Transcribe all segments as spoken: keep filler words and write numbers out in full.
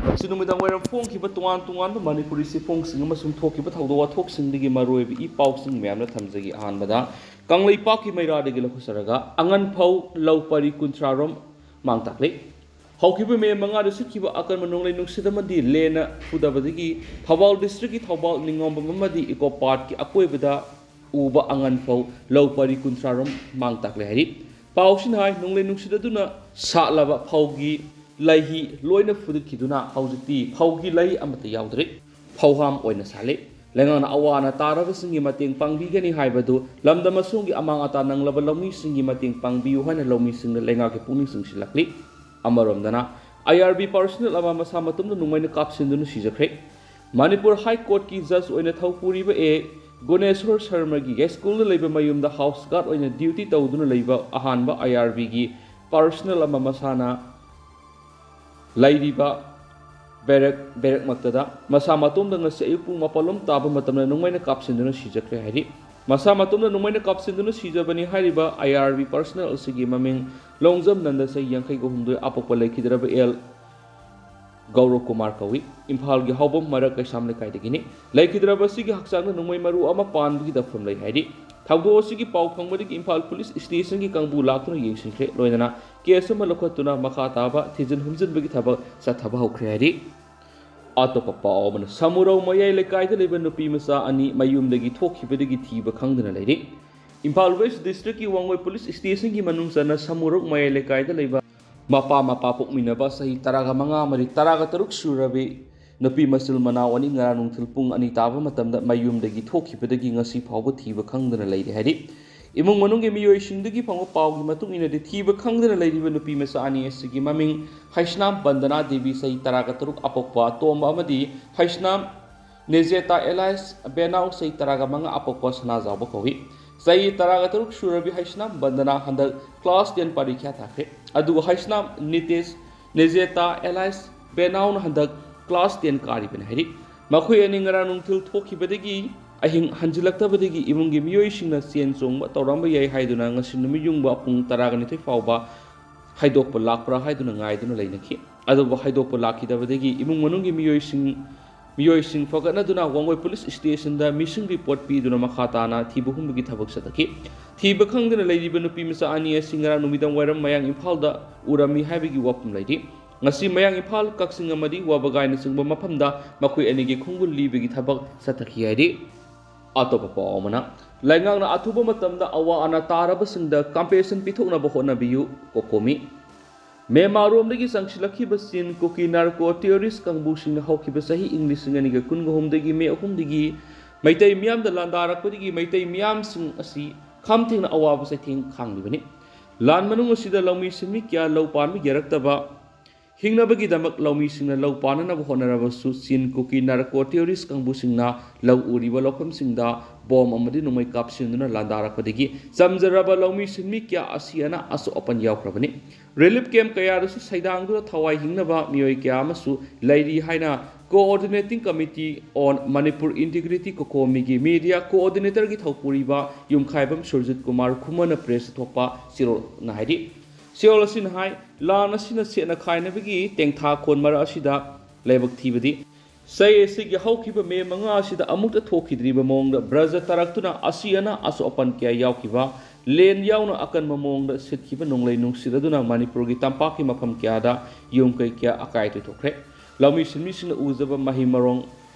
ꯉꯁꯤ ꯅꯨꯃꯤꯗꯥꯡ ꯋꯥꯏꯔꯝ ꯐꯣꯡꯈꯤꯕ ꯇꯣꯉꯥꯟ ꯇꯣꯉꯥꯟꯕ ꯃꯅꯤꯄꯨꯔꯤ ꯆꯦꯐꯣꯡꯁꯤꯡ ꯑꯃꯁꯨꯡ ꯊꯣꯛꯈꯤꯕ ꯊꯧꯗꯣꯛ ꯋꯥꯊꯣꯛꯁꯤꯡꯗꯒꯤ ꯃꯔꯨꯑꯣꯏꯕ ꯏ ꯄꯥꯎꯁꯤꯡ ꯃꯌꯥꯝꯅ ꯊꯝꯖꯒꯦ꯫ ꯑꯍꯥꯟꯕꯗ ꯀꯪꯂꯩꯄꯥꯛꯀꯤ ꯃꯩꯔꯥꯗꯒꯤ ꯂꯧꯈꯠꯆꯔꯒ ꯑꯉꯟꯐꯧ ꯂꯧ ꯄꯔꯤ ꯀꯨꯟꯊ꯭ꯔꯥ ꯔꯣꯝ ꯃꯥꯡ ꯇꯥꯛꯂꯦ꯫ ꯍꯧꯈꯤꯕ ꯃꯦ ꯃꯉꯥꯗ ꯁꯤꯠꯈꯤꯕ ꯑꯀꯟꯕ ꯅꯣꯡꯂꯩ ꯅꯨꯡꯁꯤꯠ ꯑꯃꯗꯤ ꯂꯦꯟꯅ ꯐꯨꯗꯕꯗꯒꯤ ꯊꯧꯕꯥꯜ ꯗꯤꯁꯇ꯭ꯔꯤꯛꯀꯤ ꯊꯧꯕꯥꯜ ꯅꯤꯉꯣꯝꯕꯝ ꯑꯃꯗꯤ ꯏꯀꯣ ꯄꯥꯔꯛꯀꯤ ꯑꯀꯣꯏꯕꯗ ꯎꯕ ꯑꯉꯟ ꯐꯧ ꯂꯧ ꯄꯔꯤ ꯀꯨꯟꯊ꯭ꯔꯥ ꯔꯣꯝ ꯃꯥꯡ ꯇꯥꯛꯂꯦ ꯍꯥꯏꯔꯤ꯫ ꯄꯥꯎꯁꯤꯅ ꯍꯥꯏ, ꯅꯣꯡꯂꯩ ꯅꯨꯡꯁꯤꯠ ꯑꯗꯨꯅ ꯁꯥꯠꯂꯕ ꯐꯧꯒꯤ ꯂꯩꯍꯤ ꯂꯣꯏꯅ ꯐꯨꯗꯠꯈꯤꯗꯨꯅ ꯍꯧꯖꯤꯛꯇꯤ ꯐꯧꯒꯤ ꯂꯩ ꯑꯃꯠꯇ ꯌꯥꯎꯗ꯭ꯔꯦ꯫ ꯐꯧꯍꯥꯝ ꯑꯣꯏꯅ ꯁꯥꯠꯂꯤ꯫ ꯂꯩꯉꯥꯛꯅ ꯑꯋꯥ ꯑꯅꯥ ꯇꯥꯔꯕꯁꯤꯡꯒꯤ ꯃꯇꯦꯡ ꯄꯥꯡꯕꯤꯒꯅꯤ ꯍꯥꯏꯕꯗꯨ ꯂꯝꯗꯝ ꯑꯁꯣꯝꯒꯤ ꯑꯃꯥꯡ ꯑꯇꯥ ꯅꯪꯂꯕ ꯂꯧꯃꯤꯁꯤꯡꯒꯤ ꯃꯇꯦꯡ ꯄꯥꯡꯕꯤꯌꯨ ꯍꯥꯏꯅ ꯂꯧꯃꯤꯁꯤꯡꯅ ꯂꯩꯉꯥꯛꯀꯤ ꯄꯨꯛꯅꯤꯡ ꯆꯤꯡꯁꯤꯜꯂꯛꯂꯤ꯫ ꯑꯃꯔꯣꯝꯗꯅ, ꯑꯥꯏ ꯑꯥꯔ ꯕꯤ ꯄꯥꯔꯁꯅꯦꯜ ꯑꯃ ꯃꯁꯥ ꯃꯇꯣꯝꯗ ꯅꯣꯡꯃꯩꯅ ꯀꯥꯞꯁꯤꯟꯗꯨꯅ ꯁꯤꯖꯈ꯭ꯔꯦ꯫ ꯃꯅꯤꯄꯨꯔ ꯍꯥꯏ ꯀꯣꯔꯠꯀꯤ ꯖꯖ ꯑꯣꯏꯅ ꯊꯧ ꯄꯨꯔꯤꯕ ꯑꯦ ꯒꯨꯅꯦꯁꯣꯔ ꯁꯔꯃꯒꯤ ꯌꯥꯏꯁ꯭ꯀꯨꯜꯗ ꯂꯩꯕ ꯃꯌꯨꯝꯗ ꯍꯥꯎꯁ ꯒꯥꯔꯗ ꯑꯣꯏꯅ ꯗ꯭ꯌꯨꯇꯤ ꯇꯧꯗꯨꯅ ꯂꯩꯕ ꯑꯍꯥꯟꯕ ꯑꯥꯏ ꯑꯥꯔ ꯕꯤꯒꯤ ꯄꯥꯔꯁꯅꯦꯜ ꯑꯃ ꯃꯁꯥꯅ ꯂꯩꯔꯤꯕ ꯕꯦꯔꯦꯛ, ꯕꯦꯔꯦꯛꯃꯛꯇꯗ ꯃꯁꯥ ꯃꯇꯣꯝꯗ ꯉꯁꯤ ꯑꯌꯨꯛ ꯄꯨꯡ ꯃꯥꯄꯜ ꯂꯣꯝ ꯇꯥꯕ ꯃꯇꯝꯗ ꯅꯣꯡꯃꯩꯅ ꯀꯥꯞꯁꯤꯟꯗꯨꯅ ꯁꯤꯖꯈ꯭ꯔꯦ ꯍꯥꯏꯔꯤ꯫ ꯃꯁꯥ ꯃꯇꯣꯝꯗ ꯅꯣꯡꯃꯩꯅ ꯀꯥꯞꯁꯤꯟꯗꯨꯅ ꯁꯤꯖꯕꯅꯤ ꯍꯥꯏꯔꯤꯕ ꯑꯥꯏ ꯑꯥꯔ ꯕꯤ ꯄꯥꯔꯁꯅꯦꯜ ꯑꯁꯤꯒꯤ ꯃꯃꯤꯡ ꯂꯣꯡꯖꯝ ꯅꯟꯗ, ꯆꯍꯤ ꯌꯥꯡꯈꯩꯒ ꯍꯨꯝꯗꯣꯏ, ꯑꯄꯣꯛꯄ ꯂꯩꯈꯤꯗ꯭ꯔꯕ ꯑꯦꯜ ꯒꯧꯔꯕ ꯀꯨꯃꯥꯔ ꯀꯧꯏ꯫ ꯏꯝꯐꯥꯜꯒꯤ ꯍꯥꯎꯕꯝ ꯃꯔꯛ ꯀꯩꯁꯥꯝ ꯂꯩꯀꯥꯏꯗꯒꯤꯅꯤ꯫ ꯂꯩꯈꯤꯗ꯭ꯔꯕ ꯑꯁꯤꯒꯤ ꯍꯛꯆꯥꯡꯗ ꯅꯣꯡꯃꯩ ꯃꯔꯨ ꯑꯃ ꯄꯥꯟꯕꯒꯤ ꯗꯐꯝ ꯂꯩ ꯍꯥꯏꯔꯤ꯫ ꯊꯧꯗꯣꯛ ꯑꯁꯤꯒꯤ ꯄꯥꯎ ꯐꯪꯕꯗꯒꯤ ꯏꯝꯐꯥꯜ ꯄꯨꯂꯤꯁ ꯁ꯭ꯇꯦꯁꯟꯒꯤ ꯀꯥꯡꯕꯨ ꯂꯥꯛꯇꯨꯅ ꯌꯦꯡꯁꯤꯟꯈ꯭ꯔꯦ꯫ ꯂꯣꯏꯅꯅ ꯀꯦꯁ ꯑꯃ ꯂꯧꯈꯠꯇꯨꯅ ꯃꯈꯥ ꯇꯥꯕ ꯊꯤꯖꯤꯟ ꯍꯨꯝꯖꯤꯟꯕꯒꯤ ꯊꯕꯛ ꯆꯠꯊꯕ ꯍꯧꯈ꯭ꯔꯦ ꯍꯥꯏꯔꯤ꯫ ꯑꯇꯣꯞꯄ ꯄꯥꯎ ꯑꯃꯅ, ꯁꯃꯨꯔꯧ ꯃꯌꯥꯏ ꯂꯩꯀꯥꯏꯗ ꯂꯩꯕ ꯅꯨꯄꯤ ꯃꯆꯥ ꯑꯅꯤ ꯃꯌꯨꯝꯗꯒꯤ ꯊꯣꯛꯈꯤꯕꯗꯒꯤ ꯊꯤꯕ ꯈꯪꯗꯅ ꯂꯩꯔꯤ꯫ ꯏꯝꯐꯥꯜ ꯋꯦꯁ ꯗꯤꯁꯇ꯭ꯔꯤꯛꯀꯤ ꯋꯥꯡꯒꯣꯏ ꯄꯨꯂꯤꯁ ꯁ꯭ꯇꯦꯁꯟꯒꯤ ꯃꯅꯨꯡ ꯆꯟꯅ ꯁꯃꯨꯔꯧ ꯃꯌꯥꯏ ꯂꯩꯀꯥꯏꯗ ꯂꯩꯕ ꯃꯄꯥ ꯃꯄꯥ ꯄꯣꯛꯃꯤꯟꯅꯕ ꯆꯍꯤ ꯇꯔꯥꯒ ꯃꯉꯥ ꯑꯃꯗꯤ ꯇꯔꯥꯒ ꯇꯔꯨꯛ ꯁꯨꯔꯕꯤ ꯅꯨꯄꯤ ꯃꯆꯤꯜ ꯃꯅꯥꯎ ꯑꯅꯤ ꯉꯔꯥꯡ ꯅꯨꯡꯊꯤꯜ ꯄꯨꯡ ꯑꯅꯤ ꯇꯥꯕ ꯃꯇꯝꯗ ꯃꯌꯨꯝꯗꯒꯤ ꯊꯣꯛꯈꯤꯕꯗꯒꯤ ꯉꯁꯤ ꯐꯥꯎꯕ ꯊꯤꯕ ꯈꯪꯗꯅ ꯂꯩꯔꯤ ꯍꯥꯏꯔꯤ꯫ ꯏꯃꯨꯡ ꯃꯅꯨꯡꯒꯤ ꯃꯤꯑꯣꯏꯁꯤꯡꯗꯒꯤ ꯐꯪꯕ ꯄꯥꯎꯒꯤ ꯃꯇꯨꯡ ꯏꯟꯅꯗꯤ, ꯊꯤꯕ ꯈꯪꯗꯅ ꯂꯩꯔꯤꯕ ꯅꯨꯄꯤ ꯃꯆꯥ ꯑꯅꯤ ꯑꯁꯤꯒꯤ ꯃꯃꯤꯡ ꯍꯩꯁꯅꯥꯝ ꯕꯟꯗꯅꯥ ꯗꯦꯕꯤ, ꯆꯍꯤ ꯇꯔꯥꯒ ꯇꯔꯨꯛ, ꯑꯄꯣꯛꯄ ꯇꯣꯝꯕ, ꯑꯃꯗꯤ ꯍꯩꯁꯅꯥꯝ ꯅꯦꯖꯦꯇꯥ ꯑꯦꯂꯥꯏꯁ ꯕꯦꯅꯥꯎ, ꯆꯍꯤ ꯇꯔꯥꯒ ꯃꯉꯥ, ꯑꯄꯣꯛꯄ ꯁꯅꯥꯖꯥꯎꯕ ꯀꯧꯏ꯫ ꯆꯍꯤ ꯇꯔꯥꯒ ꯇꯔꯨꯛ ꯁꯨꯔꯕꯤ ꯍꯩꯁꯅꯥꯝ ꯕꯟꯗꯅꯥ ꯍꯟꯗꯛ ꯀ꯭ꯂꯥꯁ ꯇꯦꯟ ꯄꯔꯤꯈ꯭ꯌꯥ ꯊꯥꯈ꯭ꯔꯦ꯫ ꯑꯗꯨꯒ ꯍꯩꯁꯅꯥꯝ ꯅꯤꯇꯦꯁ ꯅꯦꯖꯦꯇꯥ ꯑꯦꯂꯥꯏꯁ ꯕꯦꯅꯥꯎꯅ ꯍꯟꯗꯛ ꯀ꯭ꯂꯥꯁ ꯇꯦꯟ ꯀꯥꯔꯤꯕꯅꯤ ꯍꯥꯏꯔꯤ꯫ ꯃꯈꯣꯏ ꯑꯅꯤ ꯉꯔꯥꯡ ꯅꯨꯡꯊꯤꯜ ꯊꯣꯛꯈꯤꯕꯗꯒꯤ ꯑꯍꯤꯡ ꯍꯟꯖꯤꯜꯂꯛꯇꯕꯗꯒꯤ ꯏꯃꯨꯡꯒꯤ ꯃꯤꯑꯣꯏꯁꯤꯡꯅ ꯆꯦꯟ ꯆꯣꯡꯕ ꯇꯧꯔꯝꯕ ꯌꯥꯏ ꯍꯥꯏꯗꯨꯅ ꯉꯁꯤ ꯅꯨꯃꯤꯠ ꯌꯨꯡꯕ ꯄꯨꯡ ꯇꯔꯥꯒ ꯅꯤꯊꯣꯏ ꯐꯥꯎꯕ ꯍꯥꯏꯗꯣꯛꯄ ꯂꯥꯛꯄ꯭ꯔꯥ ꯍꯥꯏꯗꯨꯅ ꯉꯥꯏꯗꯨꯅ ꯂꯩꯅꯈꯤ꯫ ꯑꯗꯨꯕꯨ ꯍꯥꯏꯗꯣꯛꯄ ꯂꯥꯛꯈꯤꯗꯕꯗꯒꯤ ꯏꯃꯨꯡ ꯃꯅꯨꯡꯒꯤ ꯃꯤꯑꯣꯏꯁꯤꯡ ꯃꯤꯑꯣꯏꯁꯤꯡ ꯐꯒꯠꯅꯗꯨꯅ ꯋꯥꯡꯒꯣꯏ ꯄꯨꯂꯤꯁ ꯁ꯭ꯇꯦꯁꯟꯗ ꯃꯤꯁꯤꯡ ꯔꯤꯄꯣꯔꯠ ꯄꯤꯗꯨꯅ ꯃꯈꯥ ꯇꯥꯅ ꯊꯤꯕ ꯍꯨꯝꯕꯒꯤ ꯊꯕꯛ ꯆꯠꯊꯈꯤ꯫ ꯊꯤꯕ ꯈꯪꯗꯅ ꯂꯩꯔꯤꯕ ꯅꯨꯄꯤ ꯃꯆꯥ ꯑꯅꯤ ꯑꯁꯤ ꯉꯔꯥꯡ ꯅꯨꯃꯤꯗꯥꯡ ꯋꯥꯏꯔꯝ ꯃꯌꯥꯡ ꯏꯝꯐꯥꯜꯗ ꯎꯔꯝꯃꯤ ꯍꯥꯏꯕꯒꯤ ꯋꯥꯐꯝ ꯂꯩꯔꯤ꯫ ꯉꯁꯤ ꯃꯌꯥꯡ ꯏꯝꯐꯥꯜ, ꯀꯛꯆꯤꯡ ꯑꯃꯗꯤ ꯋꯥꯕꯒꯥꯏꯅꯆꯤꯡꯕ ꯃꯐꯝꯗ ꯃꯈꯣꯏ ꯑꯅꯤꯒꯤ ꯈꯣꯡꯒꯨꯜ ꯂꯤꯕꯒꯤ ꯊꯕꯛ ꯆꯠꯊꯈꯤ ꯍꯥꯏꯔꯤ꯫ ꯑꯇꯣꯞꯄ ꯄꯥꯎ ꯑꯃꯅ, ꯂꯩꯉꯥꯛꯅ ꯑꯊꯨꯕ ꯃꯇꯝꯗ ꯑꯋꯥ ꯑꯅꯥ ꯇꯥꯔꯕꯁꯤꯡꯗ ꯀꯝꯄꯦꯟꯁꯦꯁꯟ ꯄꯤꯊꯣꯛꯅꯕ ꯍꯣꯠꯅꯕꯤꯌꯨ, ꯀꯣꯀꯣꯃꯤ꯫ ꯃ꯭ꯌꯥꯟꯃꯥꯔꯔꯣꯝꯗꯒꯤ ꯆꯪꯁꯤꯜꯂꯛꯈꯤꯕ ꯆꯤꯟ ꯀꯨꯀꯤ ꯅꯥꯔꯀꯣ ꯇꯦꯔꯣꯔꯤꯁ ꯀꯥꯡꯕꯨꯁꯤꯡꯅ ꯍꯧꯈꯤꯕ ꯆꯍꯤ ꯏꯪ ꯂꯤꯁꯤꯡ ꯑꯅꯤꯒ ꯀꯨꯟꯒ ꯍꯨꯝꯗꯒꯤ ꯃꯦ ꯑꯍꯨꯝꯗꯒꯤ ꯃꯩꯇꯩ ꯃꯤꯌꯥꯝꯗ ꯂꯥꯟꯗꯥꯔꯛꯄꯗꯒꯤ ꯃꯩꯇꯩ ꯃꯤꯌꯥꯝꯁꯤꯡ ꯑꯁꯤ ꯈꯝ ꯊꯦꯡꯅ ꯑꯋꯥꯕ ꯆꯩꯊꯦꯡ ꯈꯥꯡꯂꯤꯕꯅꯤ꯫ ꯂꯥꯟ ꯃꯅꯨꯡ ꯑꯁꯤꯗ ꯂꯧꯃꯤ ꯁꯤꯟꯃꯤ ꯀꯌꯥ ꯂꯧ ꯄꯥꯟꯕ ꯌꯥꯔꯛꯇꯕ, ꯍꯤꯡꯅꯕꯒꯤꯗꯃꯛ ꯂꯧꯃꯤꯁꯤꯡꯅ ꯂꯧ ꯄꯥꯟꯅꯅꯕ ꯍꯣꯠꯅꯔꯕꯁꯨ ꯆꯤꯟ ꯀꯨꯀꯤ ꯅꯥꯔꯀꯣ ꯇꯦꯔꯣꯔꯤꯁ ꯀꯥꯡꯕꯨꯁꯤꯡꯅ ꯂꯧ ꯎꯔꯤꯕ ꯂꯧꯐꯝꯁꯤꯡꯗ ꯕꯣꯝ ꯑꯃꯗꯤ ꯅꯣꯡꯃꯩ ꯀꯥꯞꯁꯤꯟꯗꯨꯅ ꯂꯥꯟꯗꯥꯔꯛꯄꯗꯒꯤ ꯆꯝꯖꯔꯕ ꯂꯧꯃꯤ ꯁꯤꯟꯃꯤ ꯀꯌꯥ ꯑꯁꯤ ꯑꯅꯥ ꯑꯁꯣꯛ ꯑꯄꯟ ꯌꯥꯎꯈ꯭ꯔꯕꯅꯤ꯫ ꯔꯤꯂꯤꯐ ꯀꯦꯝꯞ ꯀꯌꯥꯗꯁꯨ ꯁꯩꯗꯥꯡꯗꯨꯅ ꯊꯋꯥꯏ ꯍꯤꯡꯅꯕ ꯃꯤꯑꯣꯏ ꯀꯌꯥ ꯑꯃꯁꯨ ꯂꯩꯔꯤ ꯍꯥꯏꯅ Coordinating Committee on Manipur Integrity, ꯀꯣꯀꯣꯃꯤꯒꯤ ꯃꯤꯗꯤꯌꯥ ꯀꯣꯑꯣꯔꯗꯤꯅꯦꯇꯔꯒꯤ ꯊꯧꯄꯨꯔꯤꯕ ꯌꯨꯝꯈꯥꯏꯕꯝ ꯁꯨꯔꯖꯤꯠ ꯀꯨꯃꯥꯔ ꯈꯨꯃꯟꯅ ꯄ꯭ꯔꯦꯁꯇ ꯊꯣꯛꯄ ꯆꯦꯔꯣꯜꯅ ꯍꯥꯏꯔꯤ꯫ ꯆꯦꯔꯣꯜ ꯑꯁꯤꯅ ꯍꯥꯏ, ꯂꯥꯟ ꯑꯁꯤꯅ ꯁꯦꯠꯅ ꯈꯥꯏꯅꯕꯒꯤ ꯇꯦꯡꯊꯥꯈꯣꯟ ꯃꯔꯛ ꯑꯁꯤꯗ ꯂꯥꯏꯕꯛ ꯊꯤꯕꯗꯤ ꯆꯍꯤ ꯑꯁꯤꯒꯤ ꯍꯧꯈꯤꯕ ꯃꯦ ꯃꯉꯥ ꯑꯁꯤꯗ ꯑꯃꯨꯛꯇ ꯊꯣꯛꯈꯤꯗ꯭ꯔꯤꯕ ꯃꯑꯣꯡꯗ ꯕ꯭ꯔꯖ ꯇꯥꯔꯛꯇꯨꯅ ꯑꯁꯤ ꯑꯅꯥ ꯑꯁꯣꯛ ꯑꯄꯟ ꯀꯌꯥ ꯌꯥꯎꯈꯤꯕ, ꯂꯦꯟ ꯌꯥꯎꯅ ꯑꯀꯟꯕ ꯃꯑꯣꯡꯗ ꯁꯤꯠꯈꯤꯕ ꯅꯣꯡꯂꯩ ꯅꯨꯡꯁꯤꯠ ꯑꯗꯨꯅ ꯃꯅꯤꯄꯨꯔꯒꯤ ꯇꯝꯄꯥꯛꯀꯤ ꯃꯐꯝ ꯀꯌꯥꯗ ꯌꯨꯝ ꯀꯩ ꯀꯌꯥ ꯑꯀꯥꯏ ꯇꯣꯏꯊꯣꯛꯈ꯭ꯔꯦ꯫ ꯂꯧꯃꯤ ꯁꯤꯟꯃꯤꯁꯤꯡꯅ ꯎꯖꯕ ꯃꯍꯩ ꯃꯔꯣꯡ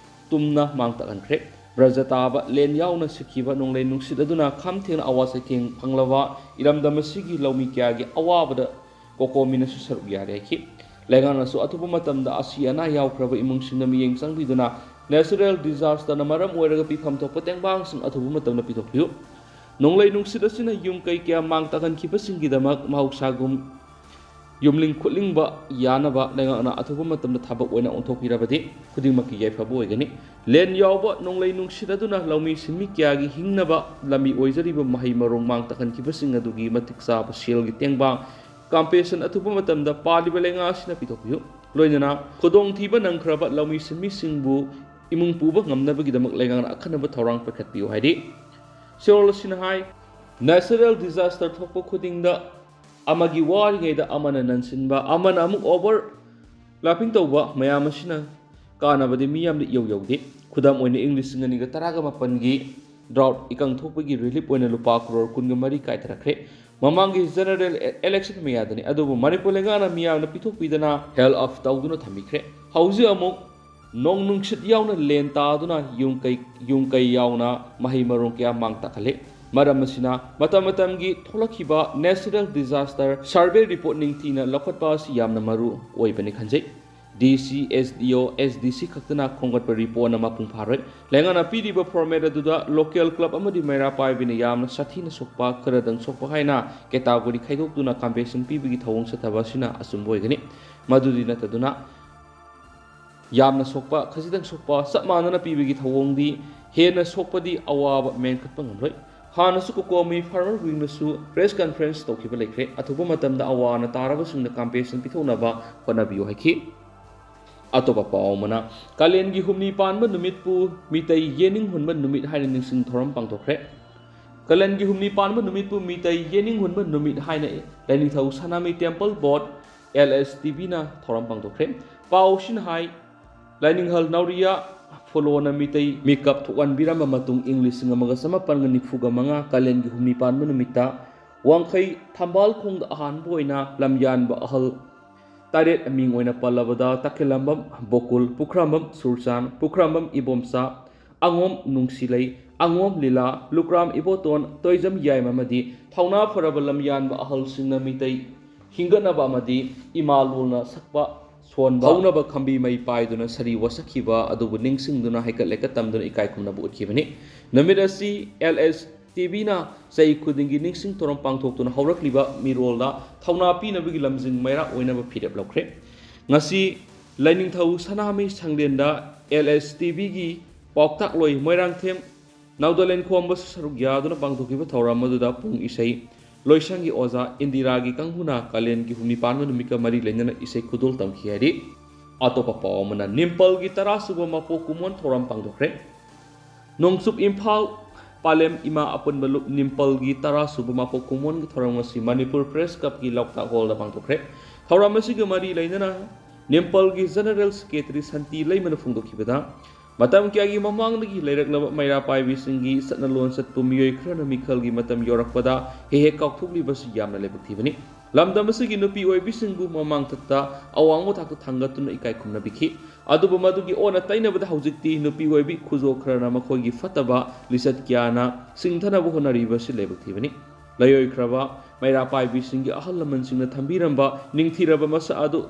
ꯇꯨꯝꯅ ꯃꯥꯡ ꯇꯥꯛꯍꯟꯈ꯭ꯔꯦ꯫ ꯕ꯭ꯔꯖ ꯇꯥꯕ, ꯂꯦꯟ ꯌꯥꯎꯅ ꯁꯤꯠꯈꯤꯕ ꯅꯣꯡꯂꯩ ꯅꯨꯡꯁꯤꯠ ꯑꯗꯨꯅ ꯈꯝ ꯊꯦꯡꯅ ꯑꯋꯥ ꯆꯩꯊꯦꯡ ꯐꯪꯂꯕ ꯏꯔꯝꯗꯝ ꯑꯁꯤꯒꯤ ꯂꯧꯃꯤ ꯀꯌꯥꯒꯤ ꯑꯋꯥꯕꯗ ꯀꯣꯀꯣꯃꯤꯅꯁꯨ ꯁꯔꯨꯛ ꯌꯥꯔꯦ ꯍꯥꯏꯈꯤ꯫ ꯂꯩꯉꯥꯛꯅꯁꯨ ꯑꯊꯨꯕ ꯃꯇꯝꯗ ꯑꯁꯤ ꯑꯅꯥ ꯌꯥꯎꯈ꯭ꯔꯕ ꯏꯃꯨꯡꯁꯤꯡꯗ ꯃꯤꯠꯌꯦꯡ ꯆꯪꯕꯤꯗꯨꯅ natural disaster ꯅ ꯃꯔꯝ ꯑꯣꯏꯔꯒ ꯄꯤꯐꯝ ꯊꯣꯛꯄ ꯇꯦꯡꯕꯥꯡꯁꯤꯡ ꯑꯊꯨꯕ ꯃꯇꯝꯗ ꯄꯤꯊꯣꯛꯄꯤꯌꯨ꯫ ꯅꯣꯡꯂꯩ ꯅꯨꯡꯁꯤꯠ ꯑꯁꯤꯅ ꯌꯨꯝ ꯀꯩ ꯀꯌꯥ ꯃꯥꯡ ꯇꯥꯛꯍꯟꯈꯤꯕꯁꯤꯡꯒꯤꯗꯃꯛ ꯃꯍꯧꯁꯥꯒꯨꯝ ꯌꯨꯝꯂꯤꯡ ꯈꯨꯠꯂꯤꯡꯕ ꯌꯥꯅꯕ ꯂꯩꯉꯥꯛꯅ ꯑꯊꯨꯕ ꯃꯇꯝꯗ ꯊꯕꯛ ꯑꯣꯏꯅ ꯑꯣꯟꯊꯣꯛꯄꯤꯔꯕꯗꯤ ꯈꯨꯗꯤꯡꯃꯛꯀꯤ ꯌꯥꯏꯐꯕ ꯑꯣꯏꯒꯅꯤ꯫ ꯂꯦꯟ ꯌꯥꯎꯕ ꯅꯣꯡꯂꯩ ꯅꯨꯡꯁꯤꯠ ꯑꯗꯨꯅ ꯂꯧꯃꯤ ꯁꯤꯟꯃꯤ ꯀꯌꯥꯒꯤ ꯍꯤꯡꯅꯕ ꯂꯝꯕꯤ ꯑꯣꯏꯖꯔꯤꯕ ꯃꯍꯩ ꯃꯔꯣꯡ ꯃꯥꯡ ꯇꯥꯛꯍꯟꯈꯤꯕꯁꯤꯡ ꯑꯗꯨꯒꯤ ꯃꯇꯤꯛ ꯆꯥꯕ ꯁꯦꯜꯒꯤ ꯇꯦꯡꯕꯥꯡ ꯀꯝꯄꯦꯟꯁꯦꯁꯟ ꯑꯊꯨꯕ ꯃꯇꯝꯗ ꯄꯥꯜꯂꯤꯕ ꯂꯩꯉꯥꯛ ꯑꯁꯤꯅ ꯄꯤꯊꯣꯛꯄꯤꯌꯨ꯫ ꯂꯣꯏꯅꯅ ꯈꯨꯗꯣꯡꯊꯤꯕ ꯅꯪꯈ꯭ꯔꯕ ꯂꯧꯃꯤ ꯁꯤꯟꯃꯤꯁꯤꯡꯕꯨ ꯏꯃꯨꯡ ꯄꯨꯕ ꯉꯝꯅꯕꯒꯤꯗꯃꯛ ꯂꯩꯉꯥꯛꯅ ꯑꯈꯟꯅꯕ ꯊꯧꯔꯥꯡ ꯄꯥꯏꯈꯠꯄꯤꯌꯨ ꯍꯥꯏꯔꯤ꯫ ꯆꯦꯔꯣꯜ ꯑꯁꯤꯅ ꯍꯥꯏ, natural disaster ꯊꯣꯛꯄ ꯈꯨꯗꯤꯡꯗ ꯑꯃꯒꯤ ꯋꯥꯔꯤꯉꯩꯗ ꯑꯃꯅ ꯅꯟꯁꯤꯟꯕ, ꯑꯃꯅ ꯑꯃꯨꯛ over Lobbying ꯇꯧꯕ ꯃꯌꯥꯝ ꯑꯁꯤꯅ ꯀꯥꯟꯅꯕꯗꯤ ꯃꯤ ꯌꯥꯝꯅ ꯏꯌꯧ ꯌꯧꯗꯦ꯫ ꯈꯨꯗꯝ ꯑꯣꯏꯅ, ꯏꯪ ꯂꯤꯁꯤꯡ ꯑꯅꯤꯒ ꯇꯔꯥꯒ ꯃꯥꯄꯟꯒꯤ drought ꯏꯀꯪ ꯊꯣꯛꯄꯒꯤ relief ꯑꯣꯏꯅ ꯂꯨꯄꯥ ꯀ꯭ꯔꯣꯔ ꯀꯨꯟꯒ ꯃꯔꯤ ꯀꯥꯏꯊꯔꯛꯈ꯭ꯔꯦ꯫ ꯃꯃꯥꯡꯒꯤ general election ꯃꯌꯥꯗꯅꯤ, ꯑꯗꯨꯕꯨ ꯃꯅꯤꯄꯨꯔ ꯂꯩꯉꯥꯛꯅ ꯃꯤꯌꯥꯝꯅ ꯄꯤꯊꯣꯛꯄꯤꯗꯅ held up ꯇꯧꯗꯨꯅ ꯊꯝꯕꯤꯈ꯭ꯔꯦ꯫ ꯍꯧꯖꯤꯛ ꯑꯃꯨꯛ ꯅꯣꯡ ꯅꯨꯡꯁꯤꯠ ꯌꯥꯎꯅ ꯂꯦꯟ ꯇꯥꯗꯨꯅ ꯌꯨꯝ ꯀꯩ, ꯌꯨꯝ ꯀꯩ ꯌꯥꯎꯅ ꯃꯍꯩ ꯃꯔꯣꯡ ꯀꯌꯥ ꯃꯥꯡ ꯇꯥꯛꯍꯜꯂꯦ꯫ ꯃꯔꯝ ꯑꯁꯤꯅ ꯃꯇꯝ ꯃꯇꯝꯒꯤ ꯊꯣꯛꯂꯛꯈꯤꯕ natural disaster survey report ꯅꯤꯡꯊꯤꯅ ꯂꯧꯈꯠꯄ ꯑꯁꯤ ꯌꯥꯝꯅ ꯃꯔꯨ ꯑꯣꯏꯕꯅꯤ ꯈꯟꯖꯩ꯫ DC, SDO, SDC ꯈꯛꯇꯅ ꯈꯣꯝꯒꯠꯄ report ꯅ ꯃꯄꯨꯡ ꯐꯥꯔꯣꯏ꯫ ꯂꯩꯉꯥꯛꯅ ꯄꯤꯔꯤꯕ format ꯑꯗꯨꯗ local club ꯑꯃꯗꯤ ꯃꯩꯔꯥ ꯄꯥꯏꯕꯤꯅ ꯌꯥꯝꯅ ꯁꯥꯊꯤꯅ ꯁꯣꯛꯄ, ꯈꯔꯗꯪ ꯁꯣꯛꯄ ꯍꯥꯏꯅ category ꯈꯥꯏꯗꯣꯛꯇꯨꯅ compensation ꯄꯤꯕꯒꯤ ꯊꯧꯑꯣꯡ ꯆꯠꯊꯕ ꯑꯁꯤꯅ ꯑꯆꯨꯝꯕ ꯑꯣꯏꯒꯅꯤ꯫ ꯃꯗꯨꯗꯤ ꯅꯠꯇꯗꯨꯅ, ꯌꯥꯝꯅ ꯁꯣꯛꯄ, ꯈꯖꯤꯛꯇꯪ ꯁꯣꯛꯄ ꯆꯞ ꯃꯥꯟꯅꯅ ꯄꯤꯕꯒꯤ ꯊꯧꯑꯣꯡꯗꯤ ꯍꯦꯟꯅ ꯁꯣꯛꯄꯗꯤ ꯑꯋꯥꯕ ꯃꯦꯟꯈꯠꯄ ꯉꯝꯂꯣꯏ꯫ ꯍꯥꯟꯅꯁꯨ COCOMI farmer wing ꯅꯁꯨ press conference ꯇꯧꯈꯤꯕ ꯂꯩꯈ꯭ꯔꯦ꯫ ꯑꯊꯨꯕ ꯃꯇꯝꯗ ꯑꯋꯥ ꯑꯅꯥ ꯇꯥꯔꯕꯁꯤꯡꯗ compensation ꯄꯤꯊꯣꯛꯅꯕ ꯍꯣꯠꯅꯕꯤꯌꯨ ꯍꯥꯏꯈꯤ꯫ ꯑꯇꯣꯞꯄ ꯄꯥꯎ ꯑꯃꯅ, ꯀꯥꯂꯦꯟꯒꯤ ꯍꯨꯝꯅꯤ ꯄꯥꯟꯕ ꯅꯨꯃꯤꯠꯄꯨ ꯃꯤꯇꯩ ꯌꯦꯅꯤꯡ ꯍꯨꯟꯕ ꯅꯨꯃꯤꯠ ꯍꯥꯏꯅ ꯅꯤꯡꯁꯤꯡ ꯊꯧꯔꯝ ꯄꯥꯡꯊꯣꯛꯈ꯭ꯔꯦ꯫ ꯀꯥꯂꯦꯟꯒꯤ ꯍꯨꯝꯅꯤ ꯄꯥꯟꯕ ꯅꯨꯃꯤꯠꯄꯨ ꯃꯤꯇꯩ ꯌꯦꯅꯤꯡ ꯍꯨꯟꯕ ꯅꯨꯃꯤꯠ ꯍꯥꯏꯅ ꯂꯥꯏꯅꯤꯡꯊꯧ ꯁꯅꯥꯃꯍꯤ Temple Board, LSTB ꯅ ꯊꯧꯔꯝ ꯄꯥꯡꯊꯣꯛꯈ꯭ꯔꯦ꯫ ꯄꯥꯎꯁꯤꯅ ꯍꯥꯏ, ꯂꯥꯏꯅꯤꯡꯍꯜ ꯅꯥꯎꯔꯤꯌꯥ ꯐꯣꯂꯣꯅ ꯃꯤꯇꯩ ꯃꯤꯀꯞ ꯊꯣꯛꯍꯟꯕꯤꯔꯝꯕ ꯃꯇꯨꯡ, ꯏꯪ ꯂꯤꯁꯤꯡ ꯑꯃꯒ ꯆꯃꯥꯄꯟꯒ ꯅꯤꯐꯨꯒ ꯃꯉꯥ ꯀꯥꯂꯦꯟꯒꯤ ꯍꯨꯝꯅꯤ ꯄꯥꯟꯕ ꯅꯨꯃꯤꯠꯇ ꯋꯥꯡꯈꯩ ꯊꯝꯕꯥꯜ ꯈꯣꯡꯗ ꯑꯍꯥꯟꯕ ꯑꯣꯏꯅ ꯂꯝꯌꯥꯟꯕ ꯑꯍꯜ ꯇꯔꯦꯠ ꯃꯤꯡ ꯑꯣꯏꯅ ꯄꯜꯂꯕꯗ, ꯇꯈꯦꯜꯂꯝꯕꯝ ꯕꯣꯀꯨꯜ, ꯄꯨꯈ꯭ꯔꯝꯕꯝ ꯁꯨꯔꯆꯥꯟ, ꯄꯨꯈ꯭ꯔꯝꯕꯝ ꯏꯕꯣꯝꯆꯥ, ꯑꯉꯣꯝ ꯅꯨꯡꯁꯤꯂꯩ, ꯑꯉꯣꯝ ꯂꯤꯂꯥ, ꯂꯨꯀ꯭ꯔꯥꯝ ꯏꯕꯣꯇꯣꯟ, ꯇꯣꯏꯖꯝ ꯌꯥꯏꯃ ꯑꯃꯗꯤ ꯊꯧꯅꯥ ꯐꯔꯕ ꯂꯝꯌꯥꯟꯕ ꯑꯍꯜꯁꯤꯡꯅ ꯃꯤꯇꯩ ꯍꯤꯡꯒꯠꯅꯕ ꯑꯃꯗꯤ ꯏꯃꯥ ꯂꯣꯜꯅ ꯁꯛꯄ ꯁꯣꯟꯕ ꯍꯧꯅꯕ ꯈꯝꯕꯤ ꯃꯩ ꯄꯥꯏꯗꯨꯅ ꯁꯥꯔꯤ ꯋꯥꯁꯛꯈꯤꯕ ꯑꯗꯨꯕꯨ ꯅꯤꯡꯁꯤꯡꯗꯨꯅ ꯍꯩꯀꯠ ꯂꯩꯀꯠ ꯇꯝꯗꯨꯅ ꯏꯀꯥꯏ ꯈꯨꯝꯅꯕ ꯎꯠꯈꯤꯕꯅꯤ꯫ ꯅꯨꯃꯤꯠ ꯑꯁꯤ LSTB ꯅ ꯆꯍꯤ ꯈꯨꯗꯤꯡꯒꯤ ꯅꯤꯡꯁꯤꯡ ꯊꯧꯔꯝ ꯄꯥꯡꯊꯣꯛꯇꯨꯅ ꯍꯧꯔꯛꯂꯤꯕ ꯃꯤꯔꯣꯜꯗ ꯊꯧꯅꯥ ꯄꯤꯅꯕꯒꯤ ꯂꯝꯖꯤꯡ ꯃꯩꯔꯥ ꯑꯣꯏꯅꯕ ꯐꯤꯔꯦꯞ ꯂꯧꯈ꯭ꯔꯦ꯫ ꯉꯁꯤ ꯂꯥꯏꯅꯤꯡꯊꯧ ꯁꯅꯥꯃꯍꯤ ꯁꯪꯂꯦꯟꯗ LSTB ꯒꯤ ꯄꯥꯎꯇꯥꯛꯂꯣꯏ ꯃꯣꯏꯔꯥꯡꯊꯦꯝ ꯅꯥꯎꯗꯣꯂꯦꯟ ꯈꯣꯝꯕꯁꯨ ꯁꯔꯨꯛ ꯌꯥꯗꯨꯅ ꯄꯥꯡꯊꯣꯛꯈꯤꯕ ꯊꯧꯔꯝ ꯑꯗꯨꯗ ꯄꯨꯡ ꯏꯁꯩ ꯂꯣꯏꯁꯪꯒꯤ ꯑꯣꯖꯥ ꯏꯟꯗꯤꯔꯥꯒꯤ ꯀꯥꯡꯕꯨꯅ ꯀꯥꯂꯦꯟꯒꯤ ꯍꯨꯝꯅꯤ ꯄꯥꯟꯕ ꯅꯨꯃꯤꯠꯀ ꯃꯔꯤ ꯂꯩꯅꯅ ꯏꯁꯩ ꯈꯨꯗꯣꯜ ꯇꯝꯈꯤ ꯍꯥꯏꯔꯤ꯫ ꯑꯇꯣꯞꯄ ꯄꯥꯎ ꯑꯃꯅ, ꯅꯤꯝꯄꯜꯒꯤ ꯇꯔꯥ ꯁꯨꯕ ꯃꯄꯣꯛ ꯀꯨꯝꯑꯣꯟ ꯊꯧꯔꯝ ꯄꯥꯡꯊꯣꯛꯈ꯭ꯔꯦ꯫ ꯅꯣꯡꯆꯨꯞ ꯏꯝꯐꯥꯜ ꯄꯥꯂꯦꯝ ꯏꯃꯥ ꯑꯄꯨꯟꯕ ꯂꯨꯞ ꯅꯤꯝꯄꯜꯒꯤ ꯇꯔꯥ ꯁꯨꯕ ꯃꯄꯣꯛ ꯀꯨꯝꯑꯣꯟꯒꯤ ꯊꯧꯔꯝ ꯑꯁꯤ ꯃꯅꯤꯄꯨꯔ Press Club ꯀꯤ ꯂꯧꯇꯥꯛ hall ꯗ ꯄꯥꯡꯊꯣꯛꯈ꯭ꯔꯦ꯫ ꯊꯧꯔꯝ ꯑꯁꯤꯒ ꯃꯔꯤ ꯂꯩꯅꯅ ꯅꯤꯝꯄꯜꯒꯤ ꯖꯦꯅꯔꯦꯜ ꯁꯦꯀ꯭ꯔꯦꯇꯔꯤ ꯁꯟꯇꯤ ꯂꯩꯃꯅ ꯐꯣꯡꯗꯣꯛꯈꯤꯕꯗ, ꯃꯇꯝ ꯀꯌꯥꯒꯤ ꯃꯃꯥꯡꯗꯒꯤ ꯂꯩꯔꯛꯂꯕ ꯃꯩꯔꯥ ꯄꯥꯏꯕꯤꯁꯤꯡꯒꯤ ꯆꯠꯅ ꯂꯣꯟꯆꯠꯄꯨ ꯃꯤꯑꯣꯏ ꯈꯔꯅ ꯃꯤꯈꯜꯒꯤ ꯃꯇꯝ ꯌꯧꯔꯛꯄꯗ ꯍꯦꯛ ꯍꯦꯛ ꯀꯥꯎꯊꯣꯛꯂꯤꯕꯁꯤ ꯌꯥꯝꯅ ꯂꯥꯏꯕꯛ ꯊꯤꯕꯅꯤ꯫ ꯂꯝꯗꯝ ꯑꯁꯤꯒꯤ ꯅꯨꯄꯤ ꯑꯣꯏꯕꯤꯁꯤꯡꯕꯨ ꯃꯃꯥꯡ ꯊꯛꯇ ꯑꯋꯥꯡꯕ ꯊꯥꯛꯇ ꯊꯥꯡꯒꯠꯇꯨꯅ ꯏꯀꯥꯏ ꯈꯨꯝꯅꯕꯤꯈꯤ꯫ ꯑꯗꯨꯕꯨ ꯃꯗꯨꯒꯤ ꯑꯣꯟꯅ ꯇꯩꯅꯕꯗ ꯍꯧꯖꯤꯛꯇꯤ ꯅꯨꯄꯤ ꯑꯣꯏꯕꯤ ꯈꯨꯖꯣ ꯈꯔꯅ ꯃꯈꯣꯏꯒꯤ ꯐꯠꯇꯕ ꯂꯤꯆꯠ ꯀꯌꯥꯅ ꯁꯤꯡꯊꯅꯕ ꯍꯣꯠꯅꯔꯤꯕꯁꯤ ꯂꯥꯏꯕꯛ ꯊꯤꯕꯅꯤ꯫ ꯂꯩꯑꯣꯏꯈ꯭ꯔꯕ ꯃꯩꯔꯥ ꯄꯥꯏꯕꯤꯁꯤꯡꯒꯤ ꯑꯍꯜ ꯂꯃꯟꯁꯤꯡꯅ ꯊꯝꯕꯤꯔꯝꯕ ꯅꯤꯡꯊꯤꯔꯕ ꯃꯁꯛ ꯑꯗꯨ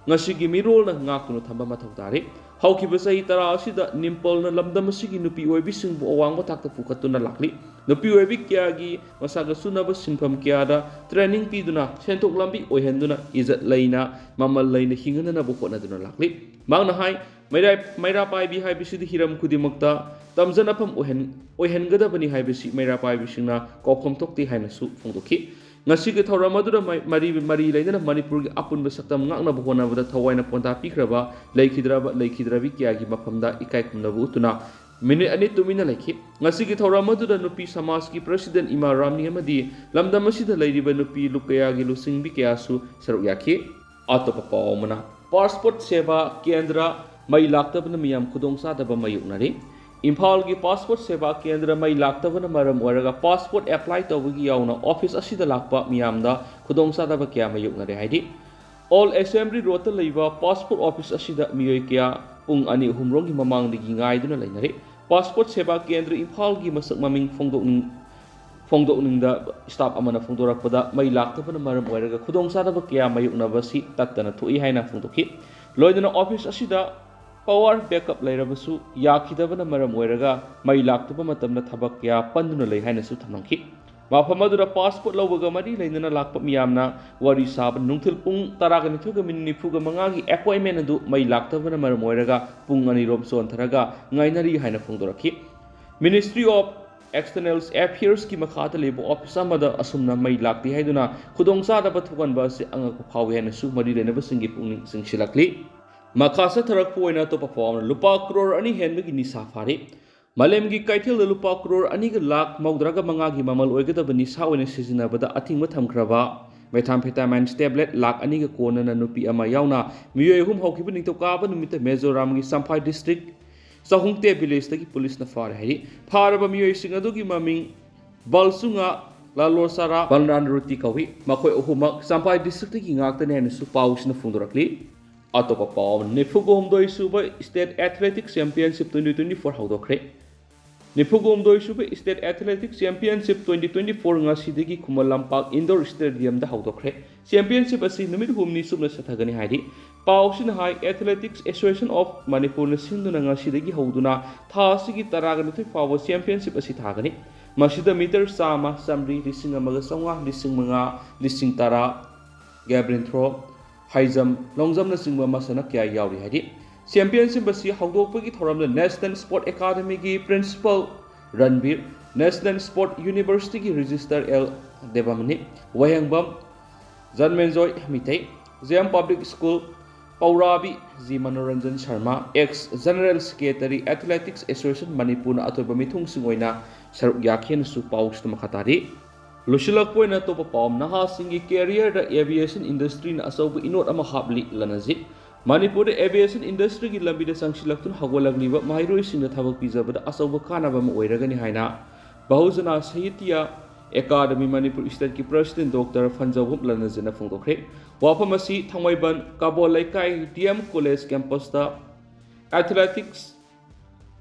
ꯉꯁꯤꯒꯤ ꯃꯤꯔꯣꯜꯅ ꯉꯥꯛꯇꯨꯅ ꯊꯝꯕ ꯃꯊꯧ ꯇꯥꯔꯤ꯫ ꯍꯧꯈꯤꯕ ꯆꯍꯤ ꯇꯔꯥ ꯑꯁꯤꯗ ꯅꯤꯝꯄꯜꯅ ꯂꯝꯗꯝ ꯑꯁꯤꯒꯤ ꯅꯨꯄꯤ ꯑꯣꯏꯕꯤꯁꯤꯡꯕꯨ ꯑꯋꯥꯡꯕ ꯊꯥꯛꯇ ꯄꯨꯈꯠꯇꯨꯅ ꯂꯥꯛꯂꯤ꯫ ꯅꯨꯄꯤ ꯑꯣꯏꯕꯤ ꯀꯌꯥꯒꯤ ꯃꯁꯥꯒ ꯆꯨꯅꯕ ꯁꯤꯟꯐꯝ ꯀꯌꯥꯗ ꯇ꯭ꯔꯦꯅꯤꯡ ꯄꯤꯗꯨꯅ, ꯁꯦꯟꯊꯣꯛ ꯂꯝꯕꯤ ꯑꯣꯏꯍꯟꯗꯨꯅ, ꯏꯖꯠ ꯂꯩꯅ, ꯃꯃꯜ ꯂꯩꯅ ꯍꯤꯡꯍꯟꯅꯅꯕ ꯍꯣꯠꯅꯗꯨꯅ ꯂꯥꯛꯂꯤ꯫ ꯃꯍꯥꯛꯅ ꯍꯥꯏ, ꯃꯩꯔꯥ-, ꯃꯩꯔꯥ ꯄꯥꯏꯕꯤ ꯍꯥꯏꯕꯁꯤꯗꯤ ꯍꯤꯔꯝ ꯈꯨꯗꯤꯡꯃꯛꯇ ꯇꯝꯖꯅꯐꯝ ꯑꯣꯏꯍꯟ-, ꯑꯣꯏꯍꯟꯒꯗꯕꯅꯤ ꯍꯥꯏꯕꯁꯤ ꯃꯩꯔꯥ ꯄꯥꯏꯕꯤꯁꯤꯡꯅ ꯀꯥꯎꯐꯝ ꯊꯣꯛꯇꯦ ꯍꯥꯏꯅꯁꯨ ꯐꯣꯡꯗꯣꯛꯈꯤ꯫ ꯉꯁꯤꯒꯤ ꯊꯧꯔꯝ ꯑꯗꯨꯗ ꯃꯩ-, ꯃꯔꯤ, ꯃꯔꯤ ꯂꯩꯅꯅ ꯃꯅꯤꯄꯨꯔꯒꯤ ꯑꯄꯨꯟꯕ ꯁꯛꯇꯝ ꯉꯥꯛꯅꯕ ꯍꯣꯠꯅꯕꯗ ꯊꯋꯥꯏꯅ ꯄꯣꯟꯗꯥ ꯄꯤꯈ꯭ꯔꯕ ꯂꯩꯈꯤꯗ꯭ꯔꯕ, ꯂꯩꯈꯤꯗ꯭ꯔꯕꯤ ꯀꯌꯥꯒꯤ ꯃꯐꯝꯗ ꯏꯀꯥꯏ ꯈꯨꯝꯅꯕ ꯎꯠꯇꯨꯅ ꯃꯤꯅꯤꯠ ꯑꯅꯤ ꯇꯨꯃꯤꯟꯅ ꯂꯩꯈꯤ꯫ ꯉꯁꯤꯒꯤ ꯊꯧꯔꯝ ꯑꯗꯨꯗ ꯅꯨꯄꯤ ꯁꯃꯥꯖꯀꯤ ꯄ꯭ꯔꯁꯤꯗꯦꯟꯠ ꯏꯃꯥ ꯔꯥꯝꯅꯤ ꯑꯃꯗꯤ ꯂꯝꯗꯝ ꯑꯁꯤꯗ ꯂꯩꯔꯤꯕ ꯅꯨꯄꯤ ꯂꯨꯞ ꯀꯌꯥꯒꯤ ꯂꯨꯆꯤꯡꯕꯤ ꯀꯌꯥꯁꯨ ꯁꯔꯨꯛ ꯌꯥꯈꯤ꯫ ꯑꯇꯣꯞꯄ ꯄꯥꯎ ꯑꯃꯅ, ꯄꯥꯁꯄꯣꯔꯠ ꯁꯦꯕꯥ ꯀꯦꯟꯗ꯭ꯔ ꯃꯩ ꯂꯥꯛꯇꯕꯅ ꯃꯤꯌꯥꯝ ꯈꯨꯗꯣꯡꯆꯥꯗꯕ ꯃꯥꯌꯣꯛꯅꯔꯤ꯫ ꯏꯝꯐꯥꯜꯒꯤ ꯄꯥꯁꯄꯣꯔꯠ ꯁꯦꯕꯥ ꯀꯦꯟꯗ꯭ꯔ ꯃꯩ ꯂꯥꯛꯇꯕꯅ ꯃꯔꯝ ꯑꯣꯏꯔꯒ ꯄꯥꯁꯄꯣꯔꯠ ꯑꯦꯄ꯭ꯂꯥꯏ ꯇꯧꯕꯒꯤ ꯌꯥꯎꯅ ꯑꯣꯐꯤꯁ ꯑꯁꯤꯗ ꯂꯥꯛꯄ ꯃꯤꯌꯥꯝꯗ ꯈꯨꯗꯣꯡꯆꯥꯗꯕ ꯀꯌꯥ ꯃꯥꯌꯣꯛꯅꯔꯦ ꯍꯥꯏꯔꯤ꯫ ꯑꯣꯜ ꯑꯦꯁꯦꯝꯕ꯭ꯂꯤ ꯔꯣꯗꯇ ꯂꯩꯕ ꯄꯥꯁꯄꯣꯔꯠ ꯑꯣꯐꯤꯁ ꯑꯁꯤꯗ ꯃꯤꯑꯣꯏ ꯀꯌꯥ ꯄꯨꯡ ꯑꯅꯤ ꯑꯍꯨꯝ ꯔꯣꯝꯒꯤ ꯃꯃꯥꯡꯗꯒꯤ ꯉꯥꯏꯗꯨꯅ ꯂꯩꯅꯔꯤ꯫ ꯄꯥꯁꯄꯣꯔꯠ ꯁꯦꯕꯥ ꯀꯦꯟꯗ꯭ꯔ ꯏꯝꯐꯥꯜꯒꯤ ꯃꯁꯛ ꯃꯃꯤꯡ ꯐꯣꯡꯗꯣꯛꯅꯤꯡ-, ꯐꯣꯡꯗꯣꯛꯅꯤꯡꯗ ꯁ꯭ꯇꯥꯐ ꯑꯃꯅ ꯐꯣꯡꯗꯣꯔꯛꯄꯗ, ꯃꯩ ꯂꯥꯛꯇꯕꯅ ꯃꯔꯝ ꯑꯣꯏꯔꯒ ꯈꯨꯗꯣꯡꯆꯥꯗꯕ ꯀꯌꯥ ꯃꯥꯌꯣꯛꯅꯕꯁꯤ ꯇꯠꯇꯅ ꯊꯣꯛꯏ ꯍꯥꯏꯅ ꯐꯣꯡꯗꯣꯛꯈꯤ꯫ ꯂꯣꯏꯅꯅ ꯑꯣꯐꯤꯁ ꯑꯁꯤꯗ ꯄꯋꯥꯔ ꯕꯦꯛꯑꯞ ꯂꯩꯔꯕꯁꯨ ꯌꯥꯈꯤꯗꯕꯅ ꯃꯔꯝ ꯑꯣꯏꯔꯒ ꯃꯩ ꯂꯥꯛꯇꯕ ꯃꯇꯝꯗ ꯊꯕꯛ ꯀꯌꯥ ꯄꯟꯗꯨꯅ ꯂꯩ ꯍꯥꯏꯅꯁꯨ ꯊꯝꯂꯝꯈꯤ꯫ ꯃꯐꯝ ꯑꯗꯨꯗ ꯄꯥꯁꯄꯣꯔꯠ ꯂꯧꯕꯒ ꯃꯔꯤ ꯂꯩꯅꯅ ꯂꯥꯛꯄ ꯃꯤꯌꯥꯝꯅ ꯋꯥꯔꯤ ꯁꯥꯕ ꯅꯨꯡꯊꯤꯜ ꯄꯨꯡ ꯇꯔꯥꯒ ꯅꯤꯊꯣꯏꯒ ꯃꯤꯅꯤꯠ ꯅꯤꯐꯨꯒ ꯃꯉꯥꯒꯤ ꯑꯦꯄꯣꯏꯟꯃꯦꯟ ꯑꯗꯨ ꯃꯩ ꯂꯥꯛꯇꯕꯅ ꯃꯔꯝ ꯑꯣꯏꯔꯒ ꯄꯨꯡ ꯑꯅꯤꯔꯣꯝ ꯆꯣꯟꯊꯔꯒ ꯉꯥꯏꯅꯔꯤ ꯍꯥꯏꯅ ꯐꯣꯡꯗꯣꯔꯛꯈꯤ꯫ ꯃꯤꯅꯤꯁꯇ꯭ꯔꯤ ꯑꯣꯐ ꯑꯦꯛꯁꯇꯔꯅꯦꯜ ꯑꯦꯐꯤꯌꯔꯁꯀꯤ ꯃꯈꯥꯗ ꯂꯩꯕ ꯑꯣꯐꯤꯁ ꯑꯃꯗ ꯑꯁꯨꯝꯅ ꯃꯩ ꯂꯥꯛꯇꯦ ꯍꯥꯏꯗꯨꯅ ꯈꯨꯗꯣꯡꯆꯥꯗꯕ ꯊꯣꯛꯍꯟꯕ ꯑꯁꯤ ꯑꯉꯛꯄ ꯐꯥꯎꯏ ꯍꯥꯏꯅꯁꯨ ꯃꯔꯤ ꯂꯩꯅꯕꯁꯤꯡꯒꯤ ꯄꯨꯛꯅꯤꯡ ꯆꯤꯡꯁꯤꯜꯂꯛꯂꯤ꯫ ꯃꯈꯥ ꯆꯠꯊꯔꯛꯄ ꯑꯣꯏꯅ ꯑꯇꯣꯞꯄ ꯄꯥꯎ ꯑꯃꯅ, ꯂꯨꯄꯥ ꯀ꯭ꯔꯣꯔ ꯑꯅꯤ ꯍꯦꯟꯕꯒꯤ ꯅꯤꯁꯥ ꯐꯥꯔꯦ꯫ ꯃꯥꯂꯦꯝꯒꯤ ꯀꯩꯊꯦꯜꯗ ꯂꯨꯄꯥ ꯀ꯭ꯔꯣꯔ ꯑꯅꯤꯒ ꯂꯥꯈ ꯃꯧꯗ꯭ꯔꯥꯒ ꯃꯉꯥꯒꯤ ꯃꯃꯜ ꯑꯣꯏꯒꯗꯕ ꯅꯤꯁꯥ ꯑꯣꯏꯅ ꯁꯤꯖꯤꯟꯅꯕꯗ ꯑꯊꯤꯡꯕ ꯊꯝꯈ꯭ꯔꯕ Methamphetamine tablet ꯂꯥꯈ ꯑꯅꯤꯒ ꯀꯣꯟꯅꯅ ꯅꯨꯄꯤ ꯑꯃ ꯌꯥꯎꯅ ꯃꯤꯑꯣꯏ ꯑꯍꯨꯝ ꯍꯧꯈꯤꯕ ꯅꯤꯡꯊꯧꯀꯥꯕ ꯅꯨꯃꯤꯠꯇ ꯃꯤꯖꯣꯔꯥꯝꯒꯤ ꯁꯝꯐꯥꯏ district ꯆꯍꯨꯡꯇꯦ villageꯇꯒꯤ ꯄꯨꯂꯤꯁꯅ ꯐꯥꯔꯦ ꯍꯥꯏꯔꯤ꯫ ꯐꯥꯔꯕ ꯃꯤꯑꯣꯏꯁꯤꯡ ꯑꯗꯨꯒꯤ ꯃꯃꯤꯡ ꯕꯜꯆꯨꯉꯥ ꯂꯥꯂꯣꯁꯥꯔꯥ ꯕꯜꯅꯥꯟ ꯔꯨꯇꯤ ꯀꯧꯏ꯫ ꯃꯈꯣꯏ ꯑꯍꯨꯝꯃꯛ ꯆꯝꯐꯥꯏ districtꯇꯒꯤ ꯉꯥꯛꯇꯅꯤ ꯍꯥꯏꯅꯁꯨ ꯄꯥꯎꯁꯤꯅ ꯐꯣꯡꯗꯣꯔꯛꯂꯤ꯫ ꯑꯇꯣꯞꯄ ꯄꯥꯎ ꯑꯃꯅ, ꯅꯤꯐꯨꯒ ꯍꯨꯝꯗꯣꯏ ꯁꯨꯕ State Athletic Championship twenty twenty four ꯍꯧꯗꯣꯛꯈ꯭ꯔꯦ꯫ ꯅꯤꯐꯨꯒ ꯍꯨꯝꯗꯣꯏ ꯁꯨꯕ State Athletic Championship twenty twenty four ꯉꯁꯤꯗꯒꯤ ꯈꯨꯃꯟ ꯂꯝꯄꯥꯛ Indoor Stadiumꯗ ꯍꯧꯗꯣꯛꯈ꯭ꯔꯦ꯫ Championship ꯑꯁꯤ ꯅꯨꯃꯤꯠ ꯍꯨꯝꯅꯤ ꯆꯨꯞꯅ ꯆꯠꯊꯒꯅꯤ ꯍꯥꯏꯔꯤ꯫ ꯄꯥꯎꯁꯤꯅ ꯍꯥꯏ, Athletics Association of Manipurꯅ ꯁꯤꯟꯗꯨꯅ ꯉꯁꯤꯗꯒꯤ ꯍꯧꯗꯨꯅ ꯊꯥ ꯑꯁꯤꯒꯤ ꯇꯔꯥꯒ ꯅꯤꯊꯣꯏ ꯐꯥꯎꯕ championship ꯑꯁꯤ ꯊꯥꯒꯅꯤ꯫ ꯃꯁꯤꯗ ꯃꯤꯇꯔ ꯆꯥꯝꯃ, ꯆꯥꯝꯃꯔꯤ, ꯂꯤꯁꯤꯡ ꯑꯃꯒ ꯆꯥꯝꯃꯉꯥ, ꯂꯤꯁꯤꯡ ꯃꯉꯥ, ꯂꯤꯁꯤꯡ ꯇꯔꯥ, javelin throw, high jump, long jumpꯅꯆꯤꯡꯕ ꯃꯁꯥꯟꯅ ꯀꯌꯥ ꯌꯥꯎꯔꯤ ꯍꯥꯏꯔꯤ꯫ Championship ꯑꯁꯤ ꯍꯧꯗꯣꯛꯄꯒꯤ ꯊꯧꯔꯝꯗ National Sport Academyꯒꯤ Principal ꯔꯟꯕꯤꯔ, National Sport Universityꯒꯤ Registrar L Debamani, Wahengbam Janmenjoy Meitei, J M Public School, Pourabi G Manoranjan Sharma, ex General Secretary Athletics Association ꯃꯅꯤꯄꯨꯔꯅ ꯑꯇꯣꯞꯄ ꯃꯤꯊꯨꯡꯁꯤꯡ ꯑꯣꯏꯅ ꯁꯔꯨꯛ ꯌꯥꯈꯤꯅꯁꯨ ꯄꯥꯎꯁꯤꯗ ꯃꯈꯥ ꯇꯥꯔꯤ꯫ ꯂꯣꯏꯁꯤꯜꯂꯛꯄ ꯑꯣꯏꯅ ꯑꯇꯣꯞꯄ ꯄꯥꯎ ꯑꯃ, ꯅꯍꯥꯁꯤꯡꯒꯤ careerꯗ aviation industryꯅ ꯑꯆꯧꯕ ꯏꯅꯣꯠ ꯑꯃ ꯍꯥꯞꯂꯤ꯫ ꯂꯟ ꯑꯖꯤꯠ, ꯃꯅꯤꯄꯨꯔꯗ aviation industryꯒꯤ ꯂꯝꯕꯤꯗ ꯆꯪꯁꯤꯜꯂꯛꯇꯨꯅ ꯍꯧꯒꯠꯂꯛꯂꯤꯕ ꯃꯍꯩꯔꯣꯏꯁꯤꯡꯗ ꯊꯕꯛ ꯄꯤꯖꯕꯗ ꯑꯆꯧꯕ ꯀꯥꯟꯅꯕ ꯑꯃ ꯑꯣꯏꯔꯒꯅꯤ ꯍꯥꯏꯅ ꯕꯍꯨꯖꯅ ꯁꯥꯍꯤꯇ꯭ꯌ ꯑꯦꯀꯥꯗꯃꯤ ꯃꯅꯤꯄꯨꯔ Stateꯀꯤ President Doctor ꯐꯟꯖꯧꯕꯝ ꯂꯟ ꯑꯖꯤꯠꯅ ꯐꯣꯡꯗꯣꯛꯈ꯭ꯔꯦ꯫ ꯋꯥꯐꯝ ꯑꯁꯤ Thangmeiband Kabo Leikai D M college campusꯇ Athletics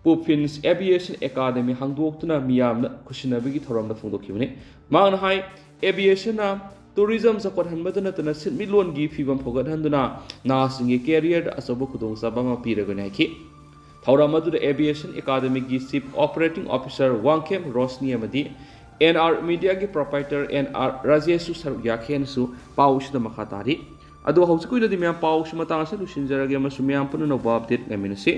Puffins Aviation Academy ꯍꯥꯡꯗꯣꯛꯇꯨꯅ ꯃꯤꯌꯥꯝꯅ ꯈꯨꯠꯁꯤꯟꯅꯕꯒꯤ ꯊꯧꯔꯝꯗ ꯐꯣꯡꯗꯣꯛꯈꯤꯕꯅꯤ꯫ ꯃꯍꯥꯛꯅ ꯍꯥꯏ, aviationꯅ tourism ꯆꯥꯎꯈꯠꯍꯟꯕꯇ ꯅꯠꯇꯅ ꯁꯦꯟꯃꯤꯠꯂꯣꯟꯒꯤ ꯐꯤꯕꯝ ꯐꯒꯠꯍꯟꯗꯨꯅ ꯅꯍꯥꯁꯤꯡꯒꯤ careerꯗ ꯑꯆꯧꯕ ꯈꯨꯗꯣꯡꯆꯥꯕ ꯑꯃ ꯄꯤꯔꯒꯅꯤ ꯍꯥꯏꯈꯤ꯫ ꯊꯧꯔꯝ ꯑꯗꯨꯗ Aviation Academyꯒꯤ Chief Operating Officer Wangkhem Roshni ꯑꯃꯗꯤ ꯑꯦꯟ ꯑꯥꯔ Mediaꯒꯤ proprietor ꯑꯦꯟ ꯑꯥꯔ ꯔꯥꯖꯦꯁꯁꯨ ꯁꯔꯨꯛ ꯌꯥꯈꯤ ꯍꯥꯏꯅꯁꯨ ꯄꯥꯎꯁꯤꯗ ꯃꯈꯥ ꯇꯥꯔꯤ꯫ ꯑꯗꯣ ꯍꯧꯖꯤꯛꯀꯤ ꯑꯣꯏꯅꯗꯤ ꯃꯌꯥꯝ ꯄꯥꯎꯁꯤ ꯃꯇꯥꯡ ꯑꯁꯤꯗ ꯂꯣꯏꯁꯤꯟꯖꯔꯒꯦ ꯑꯃꯁꯨꯡ ꯃꯌꯥꯝ ꯄꯨꯝꯅꯃꯛ update ꯉꯥꯏꯃꯤꯟꯅꯁꯤ꯫